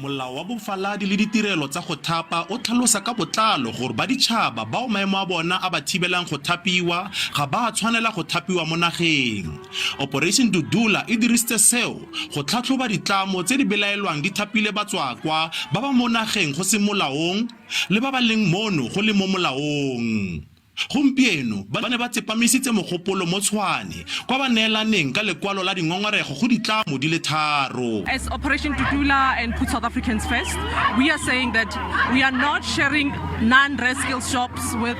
Molao wa bofaladi le ditirelo tsa go thapa o tlhalosa ka botlalo gore baditšhaba bao maemo a bona a ba thibelang go thapiwa ga ba a tshwanela go thapiwa mo nageng. Operation Dudula e dirisitse seo go tlhatlhoba ditlamo tse di belaelwang di thapile batswakwa ba ba mo nageng go seng molaong le ba ba leng mono go le mo molaong. Gompieno ba ne ba tsepamisitse mogopolo mo Tshwane kwa ba neelaneng ka lekwalo la dingongorego go ditlamo di le tharo. As Operation Dudula and Put South Africans First, we are saying that we are not sharing non-red shops with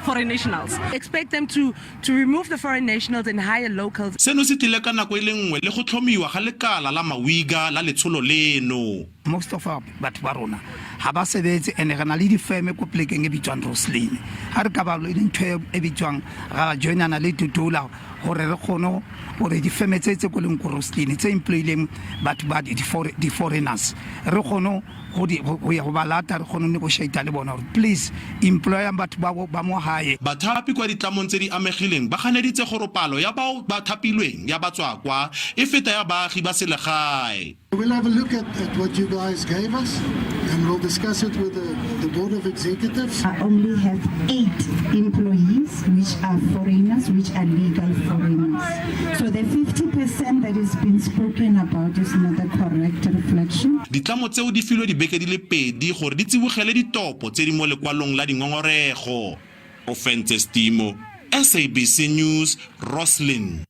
foreign nationals. Expect them to remove the foreign nationals and hire locals. Seno se tlile ka nako e le nngwe le go tlhomiwa ga lekala la Mawiga la letsholo leno. Most of our batho ba rona ga ba sebetse, and re na le difeme ko polekeng e bitswang Rosslyn. Ga re ka ba le ntho e bitswang ra joinana le Dudula gore re kgone gore difeme tse tse ko leng ko Rosslyn tse employileng batho ba di-foreigners, re kgone go ya go ba lata, re kgone negotiate le bona gore please employang batho ba mo gae. Bathapi kwa ditlamong tse di amegileng ba ganeditse gore palo ya bao ba thapilweng ya batswakwa e feta ya baagi ba selegae. We'll have a look at what you guys gave us and we'll discuss it with the board of executives. I only have eight employees which are foreigners, which are legal foreigners. So the 50% that is been spoken about is not the correct reflection. Ditlamo tseo di filwe dibeke di le pedi gore di tsibogele ditopo tse di mo lekwalong la dingongorego. Ofentse Stimo, SABC News, Rosslyn.